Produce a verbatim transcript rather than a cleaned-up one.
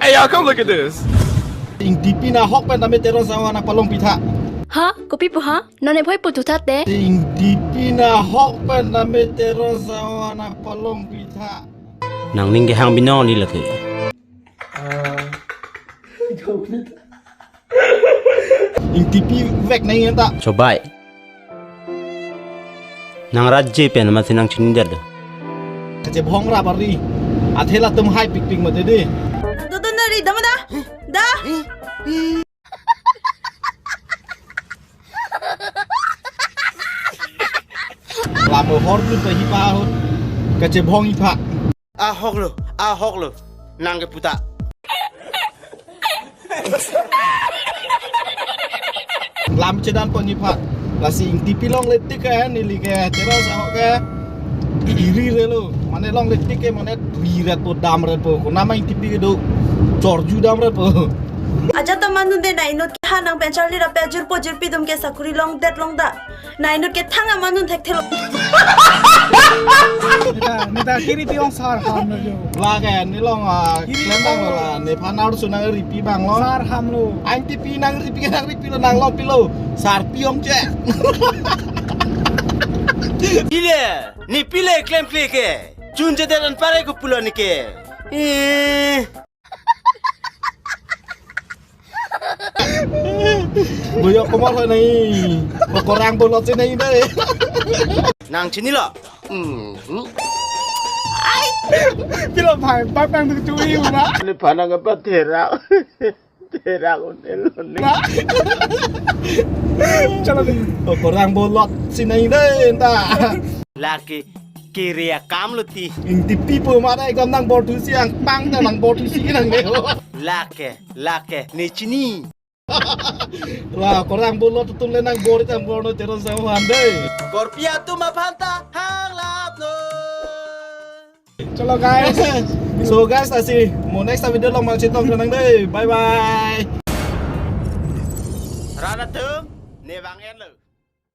Hey, y'all, come look at this. Ingtipi nahok pen tame Teron Sangho nangpalongpi tha. Ha? Kopi pu ha? Non e bhoi pu thu tha te. Ingtipi nahok pen tame Teron Sangho nangpalongpi tha. Nangning kehang binong ni lake. Ingtipi vek nang enta. Chobai. Nang raje pen masi nangchinidet do. Kachebhong ra bari. Athe latum hai pikpik mati di. Tutu nari dama da. Da. Lamo hor tu pahi pa ahut. Kachebhong ipha. Ahok lo, ahok lo, nang kepu ta. Lam chedan pon ipha. Lasi Ingtipi longle tik ke, neli ke, Teron Sangho ke. Iri re lo, mane longle tik ke, mane dui ret po, dam ret po. Konama Ingtipi kedo, chorju dam ret po. Ajat amanun de na inut ke ha nang pen charli rape ajirpo jirpi atum ke sakuri longdet longda. Na inut ke thang amanun thekthe lo. Neta, neta kiri pi ong sar ham lo jo. Lake, neli long, ah, kiri klem bang lo la. Nephan arsu nangripi bang lo. Sar ham lo. Ingtipi nangripi ke nangripi lo, nanglongpi lo. Sarpi ong che. Ile, ne pile klemkle ke. Chunjedet anparke pulo ne ke. Eh. Boyo komor ho nai. Korang bolot si nai dai. Nangchinilo. Mhm. Pilo bhai, bap nang tu chui una. Nephan nangpatherak. Therak un-e lo ne. Chalo di. Korang bolot si nai dai enta. Lake kiri akam lo ti. Ingtipi pu mane ekdom nang bor thusi angpang ta nang bor thusi nang dei. Lake, lake, ne chini. La, korang bolot atum le nang bor itam bor no Teron Sangho aphan dei. Korpi atum aphan ta hang lap no. Chalo guys. So guys, lasi mo next video along mang chetong nang dei. Bye bye. Rat atum, ne bang en lo.